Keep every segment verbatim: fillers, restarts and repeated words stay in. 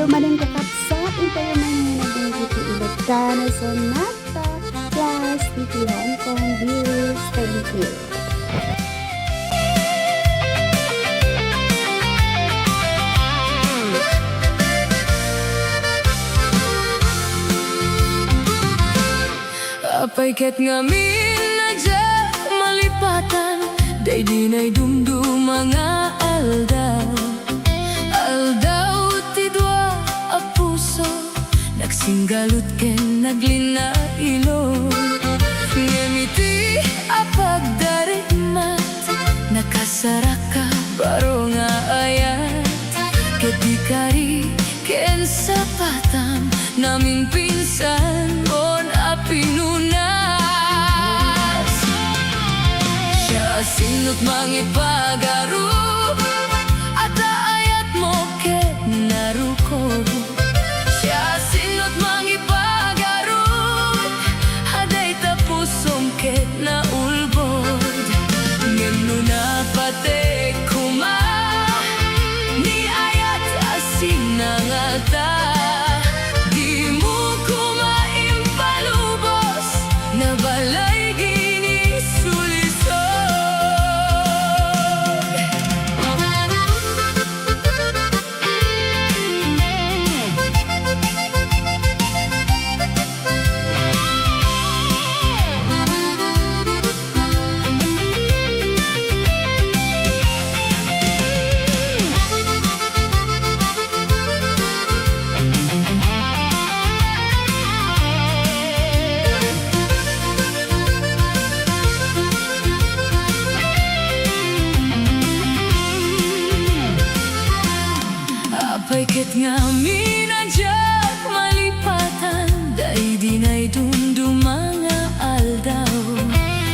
Manen, kakabsat, intayo manen nga naginggi ti Ilocano Sonata Class ditoy Hong Kong. Viewers, thank you. Apay ket ngamin a diak malipatan daydi naidumduma nga aldaw. Aldaw ti dua a puso, nagsinggalut ken naglinnailog. Ngem iti a pagdarikmat, nakasaraka baro nga ayat, ket di kari ken sapatam, namin pinsan mon a pinunas. Siasino't mangipagarup, adda ayatmo ket narukop. Siasino't mangipagarup, adda ita pusom ket naulbod. Ngem no napatek koma, ni ayat a sinangalta, dimo koma impalubos, nabalaygi ni sulisog. Apay ket ngamin a diak malipatan daydi naidumduma nga aldaw.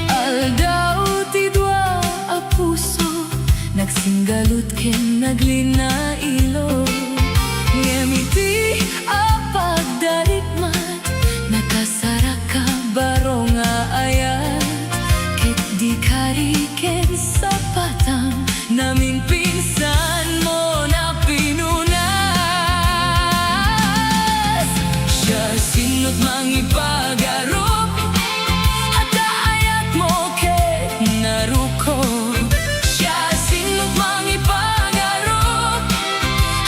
Aldaw ti dua a puso, nagsinggalut ken naglinnailog. Ngem iti a pagdarikmat, nakasaraka baro nga ayat, ket di kari ken sapatam, namin pinsan mon a pinunas. Siasino't mangipagarup, adda ayatmo ket narukop. Siasino't mangipagarup,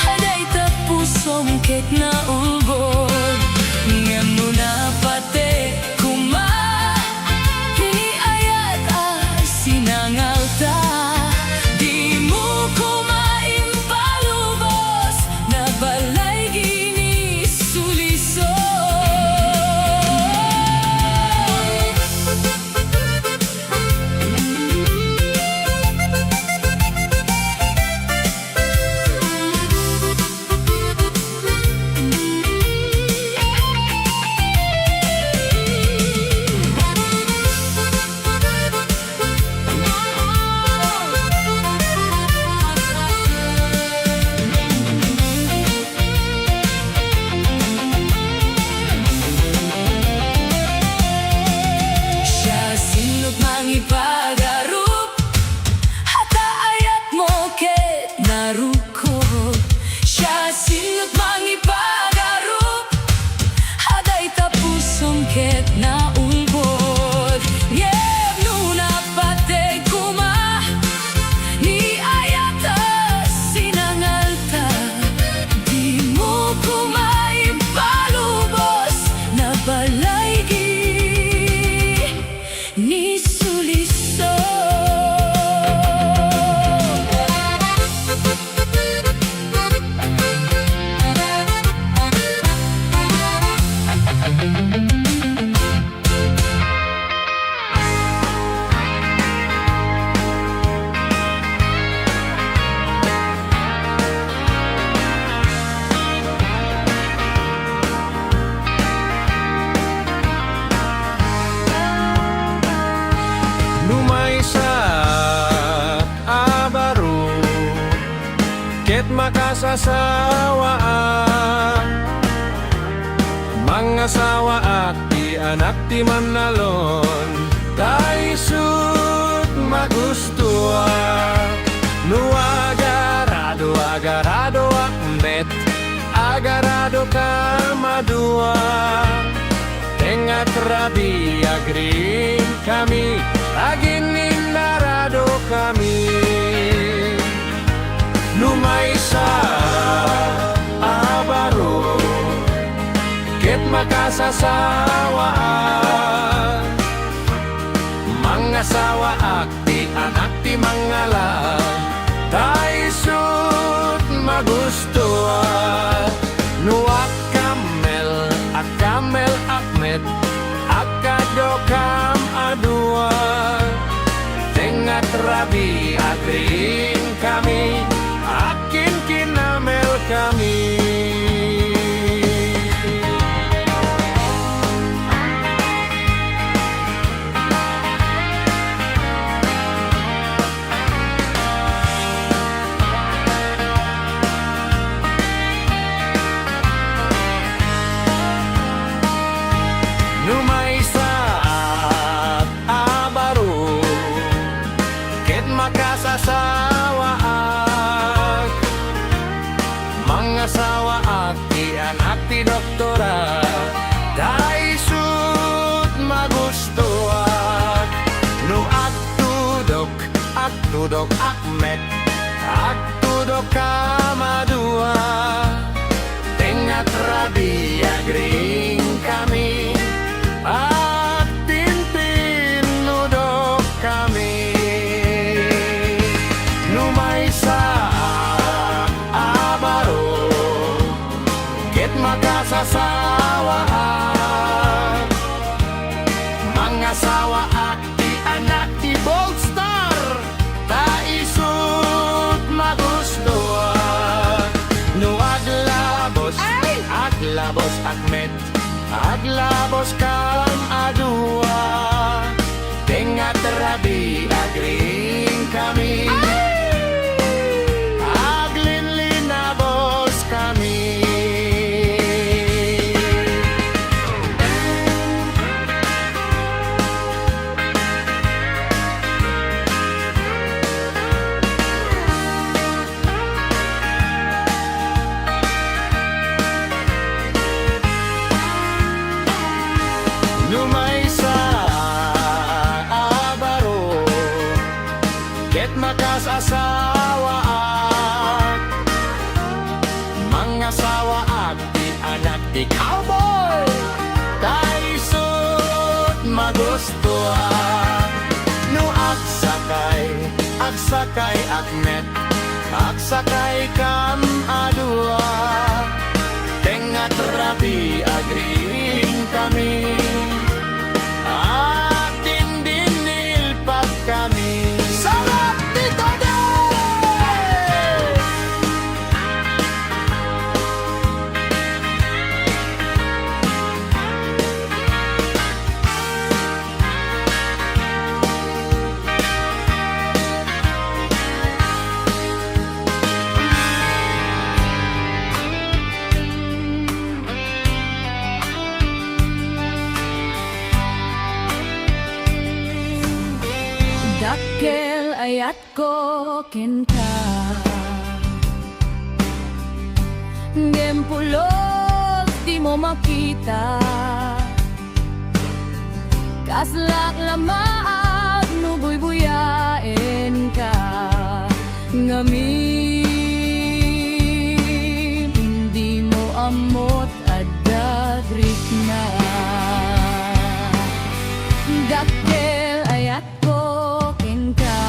adda ita pusom ket naulbod. Ngem no napatek koma, ni ayat a sinangalta, dimo koma impalubos, nabalaygi ni sulisog. Siasino't mangipagarup, adda ayatmo ket narukop. Siasino't mangipagarup, adda ita pusom ket naulbod. Ngem no napatek koma, ni ayat a sinangalta, dimo koma impalubos, nabalaygi ni sulisog. No maysa a baro ket makasasawaak, mangasawaak ti anak ti mannalon, ta isut' magustoak. No agarado, agaradoak met, Agaradokam a dua, tengnga ti rabii, agriingkami, aginnaradokami. No maysa a baro ket makasasawaak, mangasawaak ti anak ti mangngala, ta isut' magustoak. No agkammel, agkammel ak met, agkadokam a dua, tengnga ti rabii, agriingkami, agkinkinnamelkami. No maysa a baro ket makasasawaak, mangasawaak ti anak ti doktora, ta isut' magustoak. No agtudok, agtudok ak met, agtudokam a dua, tengnga ti rabii, agriingkami, agtintinnudokkami. No maysa a baro ket makasasawaak, mangasawaak ti anak ti Bold Star, ta isut' magustoak. No aglabos, ay! Aglabos ak met, aglaboskam a dua, tengnga ti rabii, agriingkami, ay! Aglinlinaboskami. No maysa a baro ket makasasawaak, mangasawaak ti anak ti cowboy, ta isut' magustoak. No agsakay, agsakay ak met, agsakaykam a dua, tengnga ti rabii, agriingkami, agtintinilpagkami. Sarap ti tode! Dakkel a yatko kenka, ngem pulos dimo makita. Kaslak la maag no buybuyaenka, ngamin dimo ammot adda rikna. Dakkel a yatko kenka,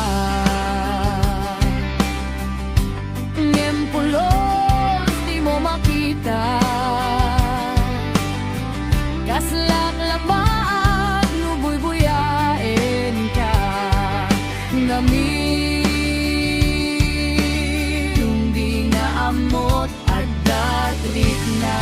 ngem pulos dimo makita. Kaslak la maag no buybuyaenka, ngamin dina ammot adda rikna.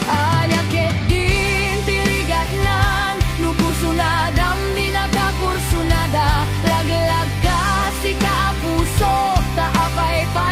Ania ketdin ti rigatnan no kursunadam dina kakursunada? Laglagka, sika a puso, ta apay pa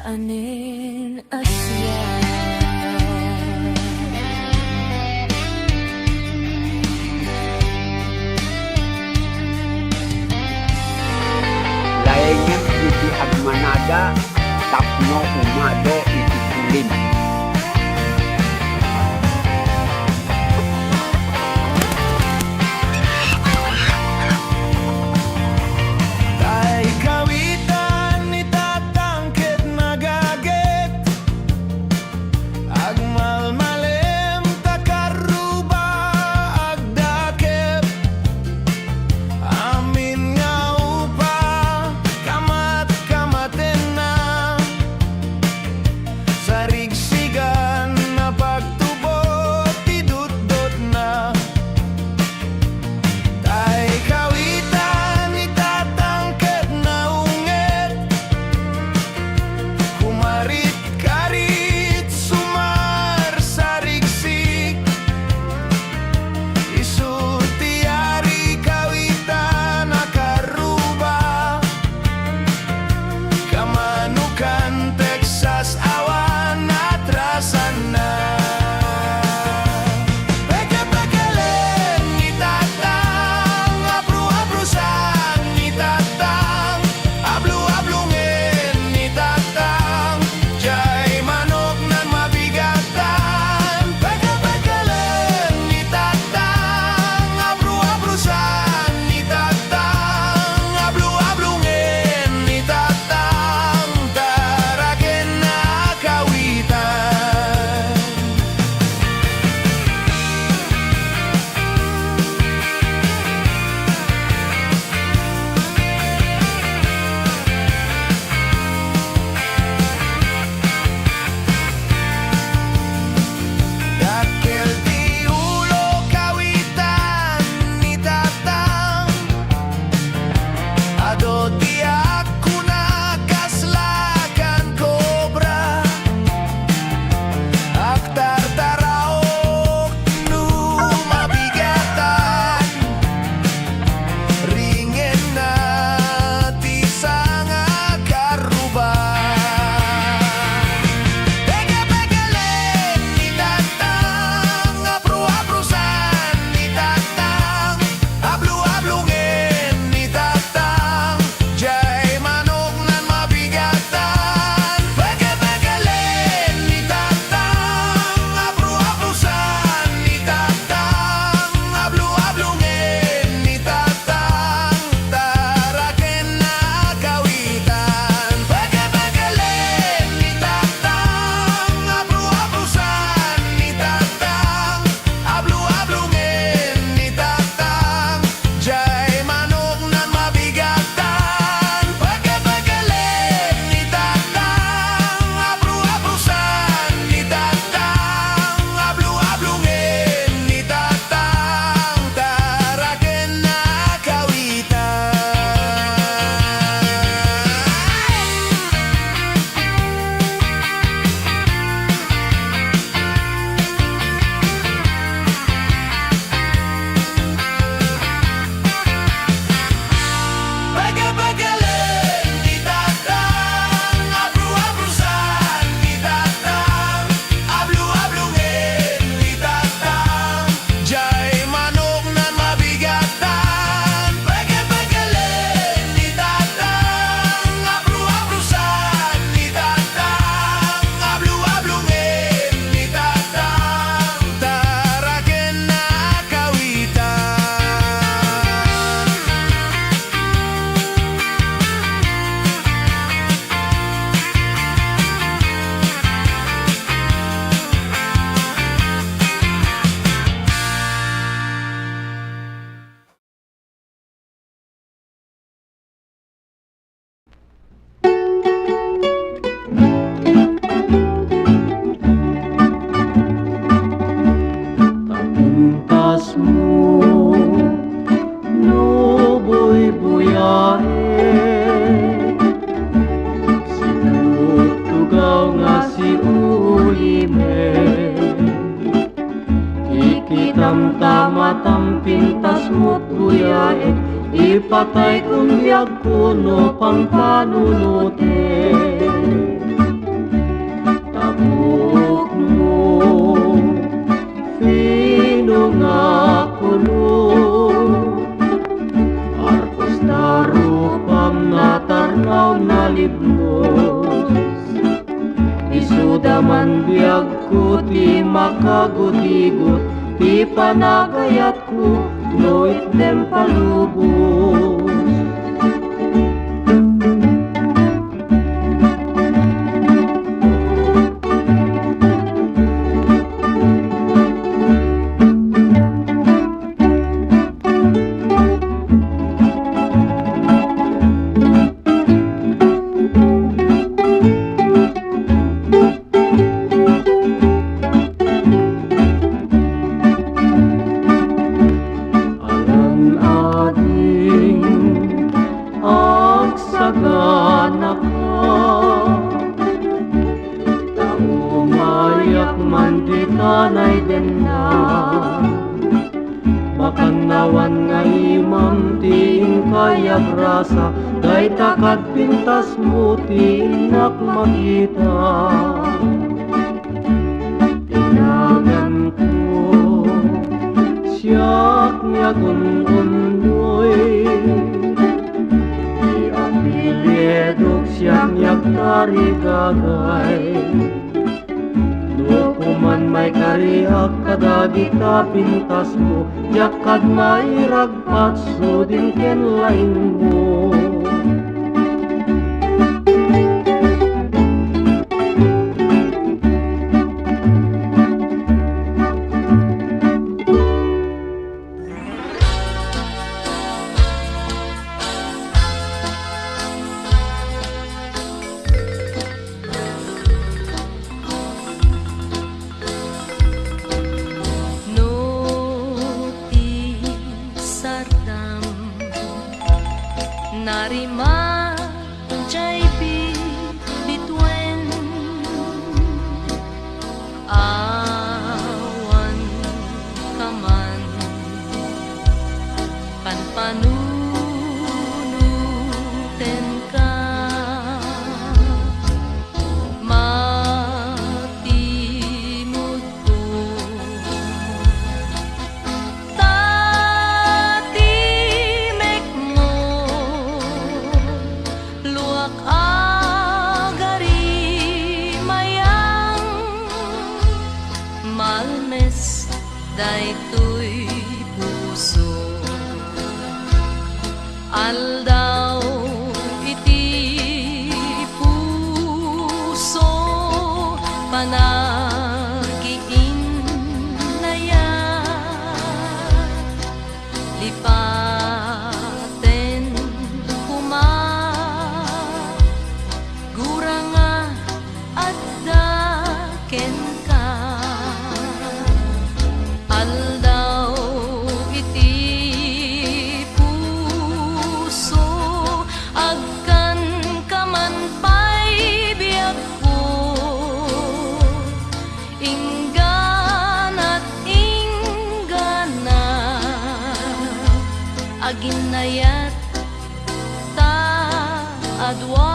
Amin a siak. Laengem iti agmanada tapno umado iti kulim. Tay kawitan ni Tatang ket nagaget. Agmalmalem ta karruba agdakep. Amin nga upa, kamat-kamatenna. Sarigsigan a pagtubo ti dutdotna. Tay kawitan ni Tatang ket naunget. Kumarit-karit, sumarsarigsik. Isu ti ari kawitan a karruba. Kamanukan Texas awan atrasanna. Peke-pekelen ni Tatang, apru-aprusan ni Tatang, ablu-ablungen ni Tatang, jay manoknan mabigatan. Peke-pekelen ni Tatang, apru-aprusan ni Tatang, ablu-ablungen ni Tatang, taraken a kawitan. Dakkel ti ulo kawitan ni Tatang. Adu ti agkuna kasla kan kobra. Agtartaraok no mabigatan. Ringenna ti sanga karruba. Peke-pekelen ni Tatang, apru-aprusan ni Tatang, ablu-ablungen ni Tatang, jay manoknan mabigatan. Peke-pekelen ni Tatang, apru-aprusan ni Tatang, ablu-ablungen ni Tatang, taraken a kawitan. Peke-pekelen ni Tatang, apru-aprusan ni Tatang, ablu-ablungen ni Tatang, jay manoknan mabigatan. Peke-pekelen ni Tatang, apru-aprusan ni Tatang, ablu-ablungen ni Tatang, taraken a kawitan. Peke-pekelen ni Tatang, apru-aprusan ni Tatang, ablu-ablungen ni Tatang, jay manoknan mabigatan. Peke-pekelen ni Tatang, apru-aprusan ni Tatang, ablu-ablungen ni Tatang, taraken a kawitan. Tapuntasmo no buybuyaen, sinuttugaw nga siulimen. Ikitam ta matam pintasmot buyaen, ipatay kun biagko no pangpanunoten. Pukno, fino nga kulo, arpos ta rupam natarnaw, nalibnos. Isuda man biagko ti makagutigot, ti panagayat no itdem palubos. Alan-ading agsaganaka, ta umayak man dita naidenna. Makannawan nga imam ti inka agrasa, dayta kad pintasmo ti innak makita. Ti naganko, siak nga agun-unnoy, ti apelyidok, siak nga agtarigagay. No kuman maikariak kadagita pintasmo, diak kad mairagpat sudin ken laingmo. No ti sardam narima jay bitbituen, awan ka man panpanunotenka. Matimudko ta timekmo, luak agarimayang, malmes daytoy puso. Aldaw iti puso, panagiinnayat, lipaten koma, gura nga adda kenka. Aldaw iti puso, agkanka man pay biagko, ingganat, ingganat, aginnayat ta a dua.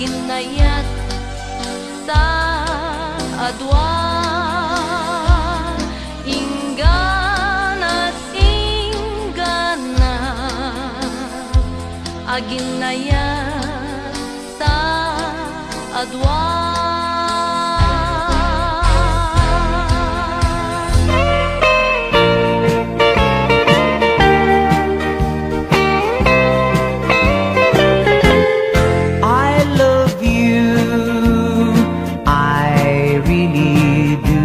Aginnayat ta a dua, ingganas inggana. Aginnayat ta a dua. I love you, I really do.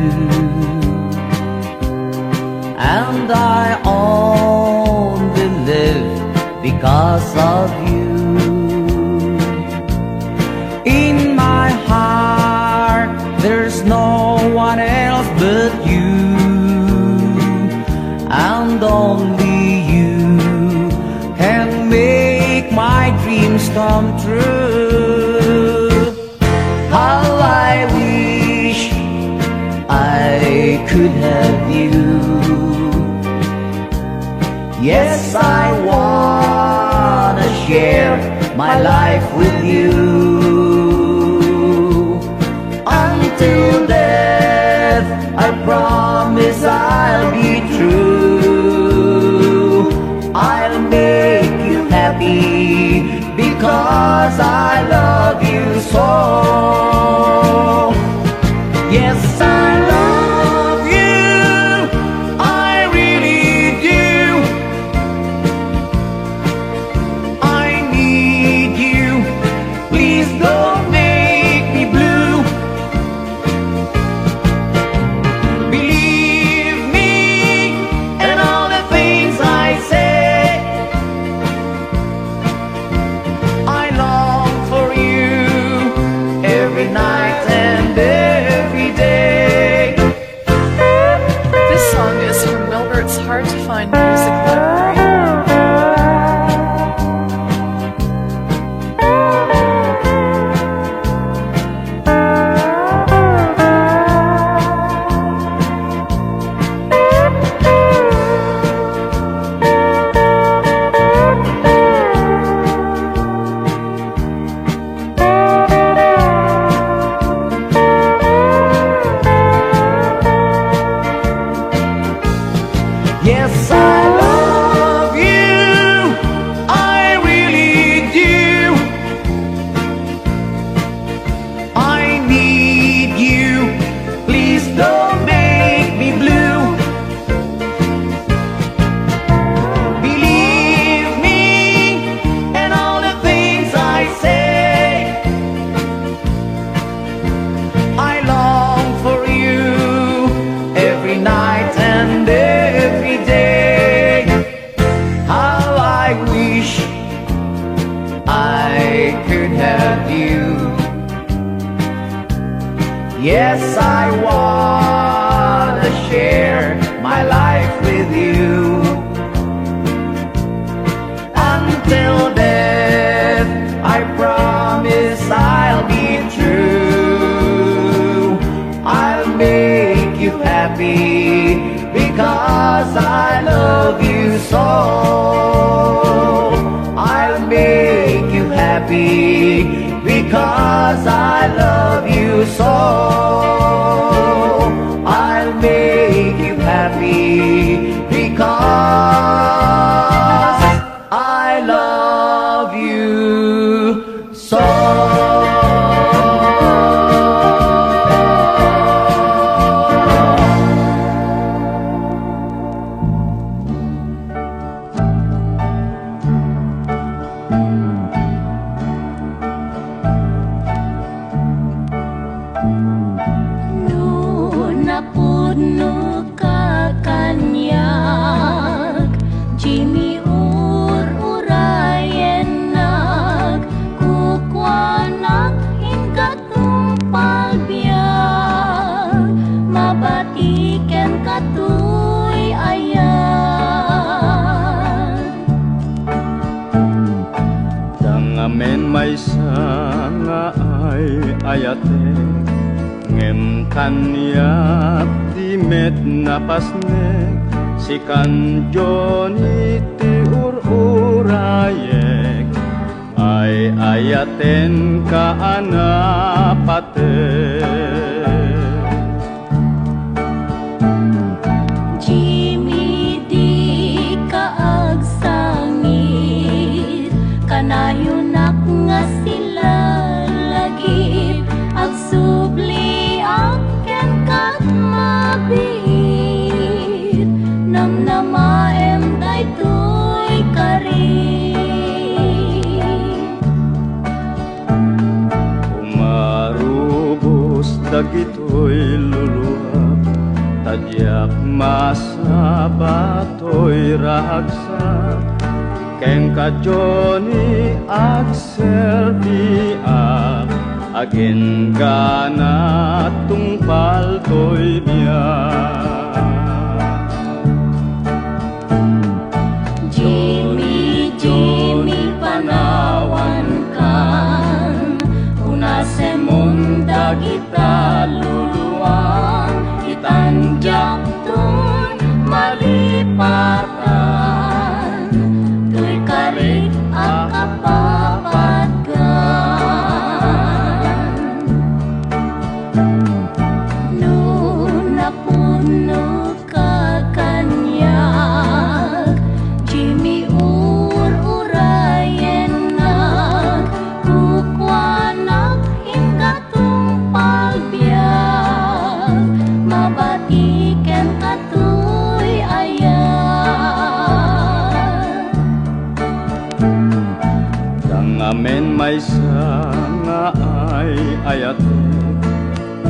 And I only live because of you. In my heart, there's no one else but you. And only you can make my dreams come true. How I wish I could have you. Yes, I wanna share my life with you. Until death, I promise I'll be true. I'll make you happy because I love you so. Yes, I love you, I really do. I need you, please don't make me blue. Believe me and all the things I say. I long for you every night and every day. This song is from Wilbert's Hard to Find Music Library. Yes, I love you, I really do. I need you, please don't make me blue. Believe me and all the things I say. I long for you every night and every day. How I wish I could have you. Yes, I wanna share my life with you. Until death, I promise I'll be true. I'll make you happy because I love you so. I'll make you happy because I love you so. I'll make you happy because I love you so. No napudno ka kaniak, Jimmy, ur-urayennak, kukuanak, inka tungpal biag, mabati kenka toy ayat. Ta ngamin maysa nga ay-ayatek, ngem kaniak di met napasnek, sikan Johnny ti ur-urayek. Ay-ayatenka a napatek. Jimmy, dika agsangit. Kanayonak nga sila lagip. Agsubliak kenka mabiit. Namnamaem daytoy karik. Umarubos dagitoy luluak, ta diak masaba toy ragsak. Kenka Johnny agserbiak, agenggana tungpal toy biag. Jimmy, Jimmy, panawankan, unasemon dagita luluang, itan diakton malipatan, toy karik a kapapatgan. No napuno ka kaniak, Jimmy, ur-urayennak, kukuanak, ingga tungpal biag, mabati kenka toy ayat. Dangamen maysa nga ay-ayatek,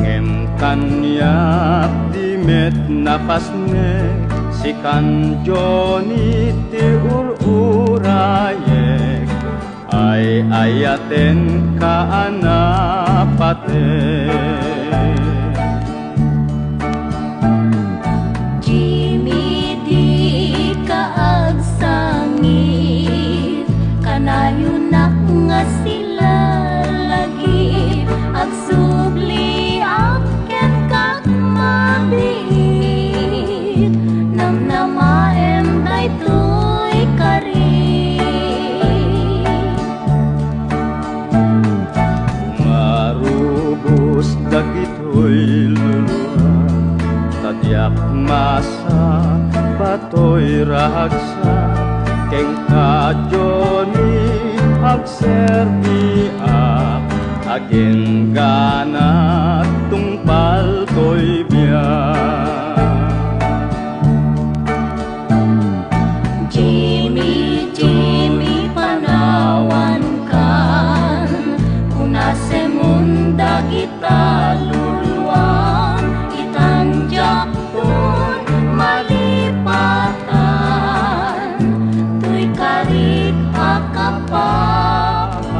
ngem kaniak di met napasnek, sikan Johnny ti ur-urayek. Ay-ayatenka a napatek. Jimmy, dika agsangit. Kanayonak nga sila lagip. Agsubliak kenka mabiit. Namnamaem daytoy karik. Umarubos dagitoy luluak, ta diak masaba toy ragsak. Kenka Johnny agserbiak, agenggana tungpal toy biag. Jimmy, Jimmy, panawankan, unasemon dagita luluang, itan diakton malipatan, toy karik a kapapatgan.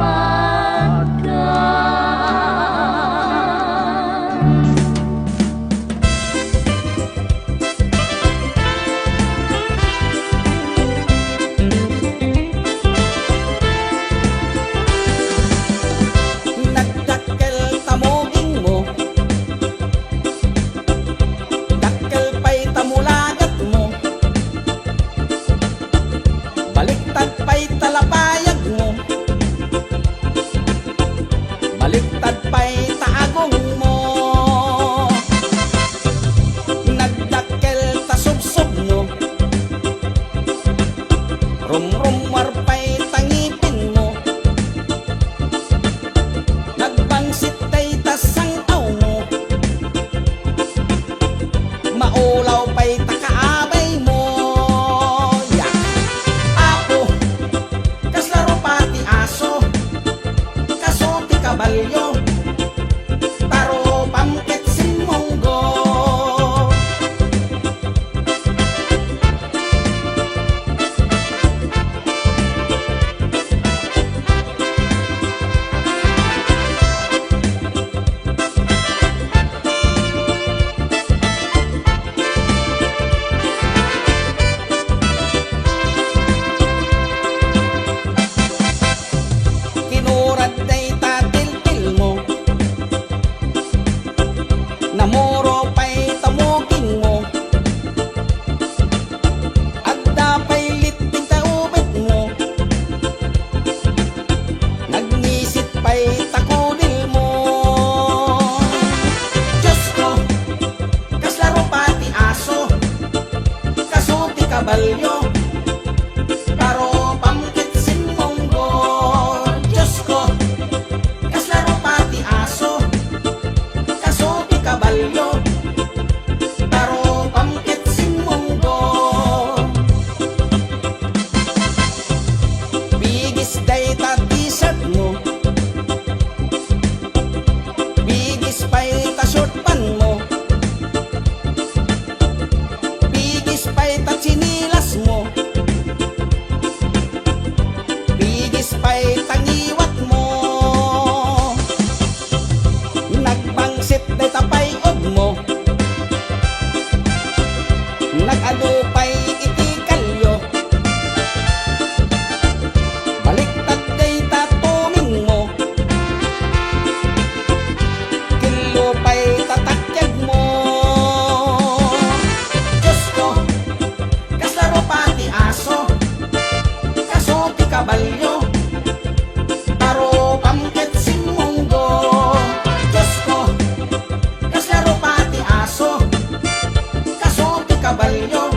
kabalio, parupam ket simmunggo. Diosko, kasla rupa ti aso, kaso ti kabalio, parupam ket simmunggo. Bigis dayta t-shirt mo, bigis pay ta short pant mo, bigis pay ta tsinelas mo, bigis pay ta ngiwat mo. Nagbangsit dayta pay-ug mo, nag-adu pay iti kalio. Baliktad dayta tuming mo, kello pay ta takyag mo. Diosko, kasla rupa ti aso, kaso ti kabalio, parupam ket simmunggo. Diosko, kasla rupa ti aso, kaso ti kabalio,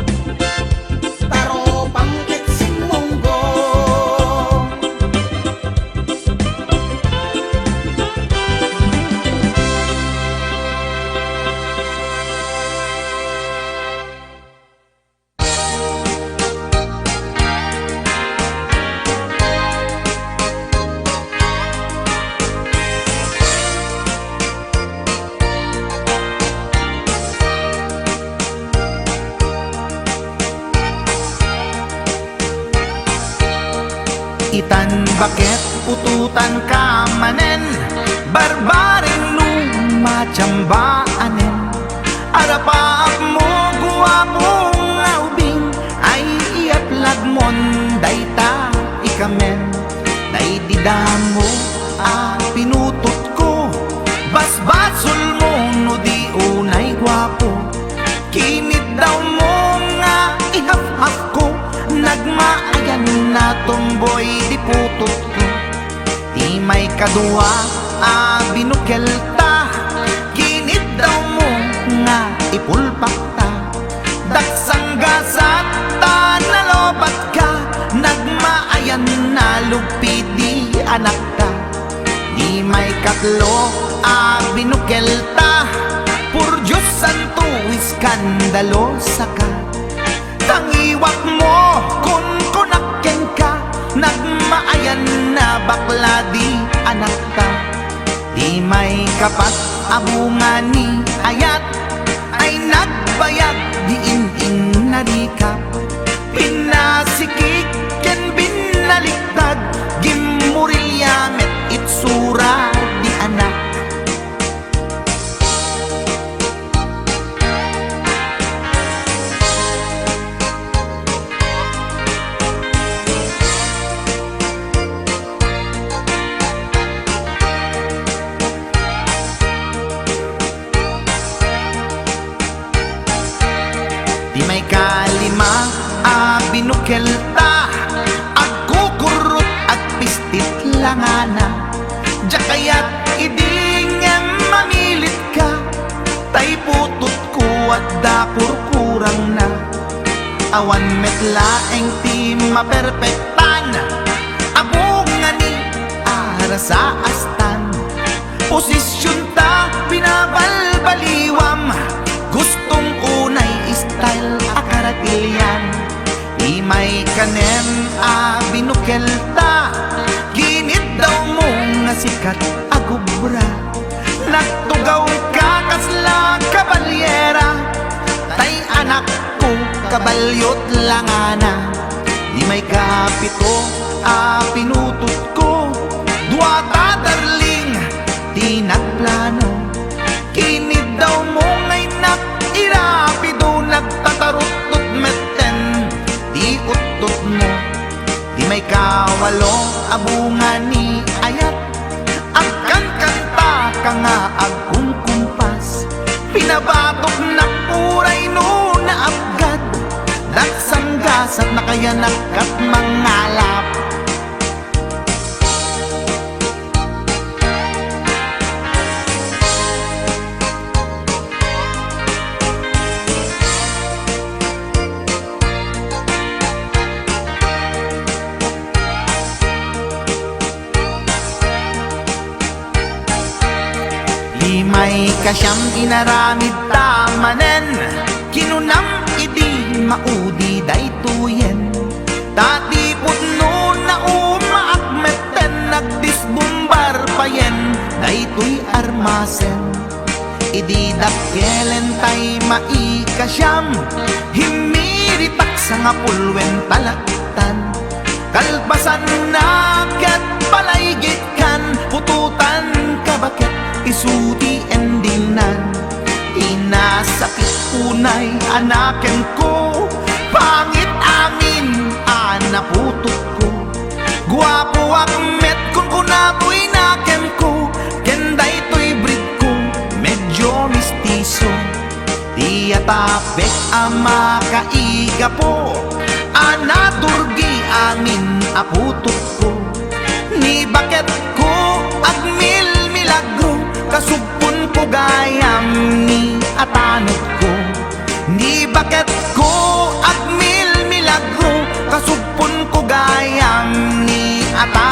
parupam ket simmunggo. Itan baket putotan ka manen, barbareng luma, tiamba anen. Arapaap mo, guapo nga ubing, ay iyaplagmon dayta ikamen. Daydi damo a pinutotko, basbasolmo no di unay guapo. Kiniddawmo nga ihafhafko, nagmaayan a tomboy di putotko. Ti maikadua a binukelta, kiniddawmo nga ipulpakta. Dagsangasat ta nalobatka, nagmaayan a lugpi di anakta. Ti maikatlo a binukelta, por Dios santo, iskandalosaka. Tangiwak mo, kunkunak kenka, nagmaayan a bakla di anakta. Ti maikapat a bunga ni ayat ay nagbayag di in-innarikap. Pinasikig ken binaliktad, gimmurilya met itsura di anak. Ti maikalima a binukelta, agkukurrot, agpistit langana. Diak kayat idi ngem mamilitka, tay putotko adda kurkurangna. Awan met laeng ti maperpektan a bunga ni arasaastan. Posisionta binabalbaliwam, gustom unay style a karatilian. Ti maikanem a binukelta, kiniddawmo nga sikat a gubra. Nagtugawka kasla kabalyera, tay anakko kabalio't langana. Ti maikapito a pinutotko, duata darling ti nagplano. Kiniddawmo nga innak irapido, nagtataruttot metten ti uttotmo. Ti maikawalo a bunga ni ayat, agkankantakanga agkumkumpas. Pinabatoknak uray no naapgad, dagsangasat nakayanak kat mangalap. Kasiam inaramidta manen, kinunam idi maudi daytoyen. Ta ti pudno naumaak metten, nagdisbumbar payen daytoy armasen. Idi dakkelentay maikasiam, himmiritak sangapulwen talaktan. Kalpasanna ket palaygitkan, putotan ka baket, isu ti endingnan. Ti nasakit unay a nakenko, pangit amin a naputotko. Guapoak met kunkuna toy nakenko, ken daytoy breedko, medyo mestizo. Ti atapek a makaigapo, a naturgi amin a putotko. Ni baketko agmilmilagro, kasugponko gayam ni atanekko. Ni baketko agmilmilagro, kasugponko gayam ni atanekko.